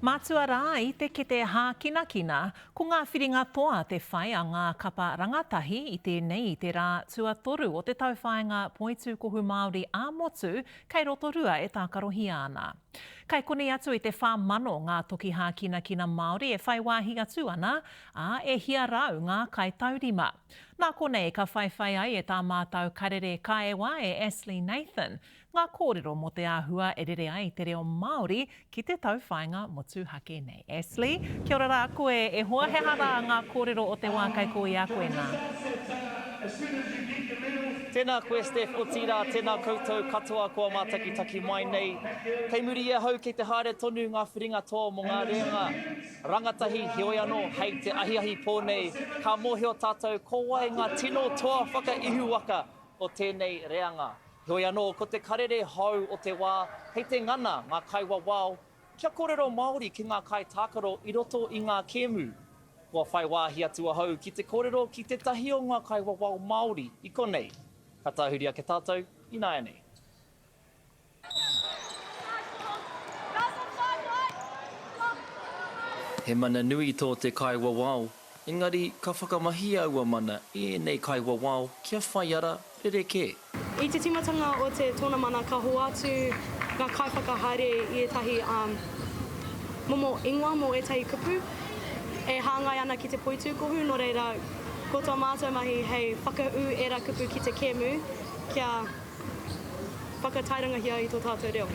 Matua rā i te kete hākinakina, ko ngā whiringa toa te whai a ngā kapa rangatahi i tēnei i te rā tuatoru o te tauwhāinga poitūkohu Māori ā-motu kei Rotorua e tākarohia ana. Kei konei atu i te 4,000 ngā toki hākinakina Māori e whai wāhi atu ana, ā, e 100 ngā kaitaurima. Nā konei ka whaiwhai ai e tā mātou karere kaewa e Ashley Nathan Ngā kōrero mō te āhua e rere ai te reo Māori ki te tauwhāinga motuhake nei. Ashley, kia ora rā koe e hoa, he aha rā ngā kōrero o te wā kei kō i a koe nā? Tēnā koe Steph, otirā tēnā koutou katoa kua mātakitaki mai nei. Kei muri i ahau kei te haere tonu ngā whiringa toa mō ngā reanga rangatahi, heoi anō hei te ahiahi pō nei ka mōhio tātou ko wai ngā tino toa whakaihuwaka o tēnei reanga. Heoi anō, ko te karere hou o te wā, kei te ngana ngā kaiwawao kia kōrero Māori ki ngā kaitākaro i roto i ngā kēmu. Kua whai wāhi atu ahau ki te kōrero ki tētahi o ngā kaiwawao Māori i konei. Ka tahuri ake tātou ināianei. He mana nui tō te kaiwawao, engari ka whakamahia aua mana e ēnei kaiwawao kia whai ara rerekē. I te tīmatanga o te tōnamana ka hoatu ngā kaiwhakahaere i ētahi momo ingoa mō ētahi kupu e hāngai ana ki te poitūkohu, nō reira ko tā mātou mahi hei whakaū ērā kupu ki te kēmu kia whakatairangahia i tō tātou reo.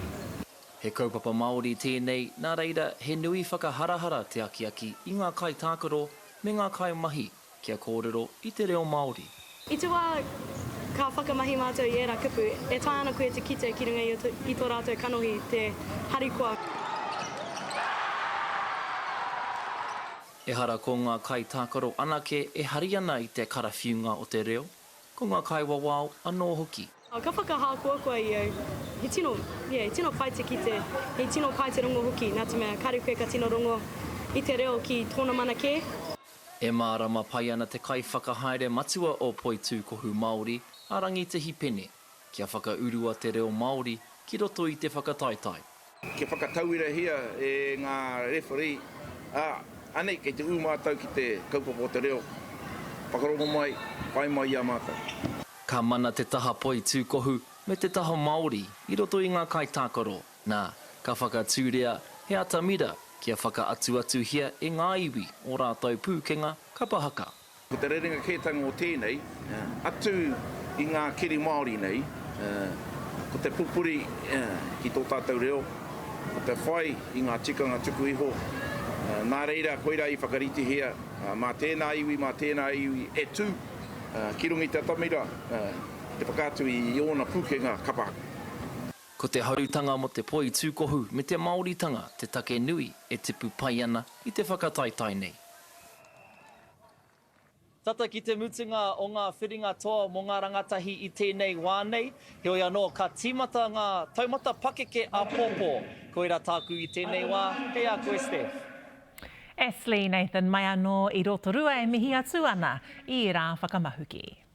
He kaupapa Māori tēnei, nā reira he nui whakaharahara te akiaki i ngā kaitākaro me ngā kaimahi kia kōrero i te reo Māori. I te wā ka whakamahi mātou i ērā kupu, e taea ana koe te kite ki runga i tō rātou kanohi te harikoa. Ehara ko ngā kaitākaro anake e hari ana i te karawhiunga o te reo, Ko ngā kaiwawao anō hoki. Ka whakahākoakoa i au, he tino, yeah, he tino pai te kite, he tino pai te rongo hoki, nā te mea, kāre koe ka tino rongo i te reo ki tōna mana kē. E mārama pai ana te kaiwhakahaere matua o Poitūkohu Māori, a Rangitihi Pene, kia whakaurua te reo Māori ki roto i te whakataetae. Kia whakatauirahia e ngā referee, ā, anei kei te ū mātou ki te kaupapa o te reo, whakarongo mai, whai mai i a mātou. Ka mana te taha poitūkohu me te taha Māori i roto i ngā kaitākaro, nā, ka whakatūria he atamira kia whakaatuatuhia e ngā iwi ō rātou pūkenga kapa haka. Ko te rerenga kētanga o tēnei, atu i ngā keri Māori nei, ko te pupuri ki tō tātou reo, ko te whai i ngā tikanga tuku iho, nā reira koirā i whakaritihia mā tēnā iwi, mā tēnā iwi e tū ki runga i te atamira ki te whakaatu i ōna pūkenga kapa haka. Ko te harutanga mō te poitūkohu me te Māoritanga te take nui e tipu pai ana i te whakataetae nei. Tata ki te mutunga o ngā whiringa toa mō ngā rangatahi i tēnei wā nei, heoi anō ka tīmata ngā taumata pakeke āpōpō. Koirā tāku i tēnei wā, kei a koe Steph. Ashley Nathan mai anō i Rotorua e mihi atu ana i ērā whakamahuki.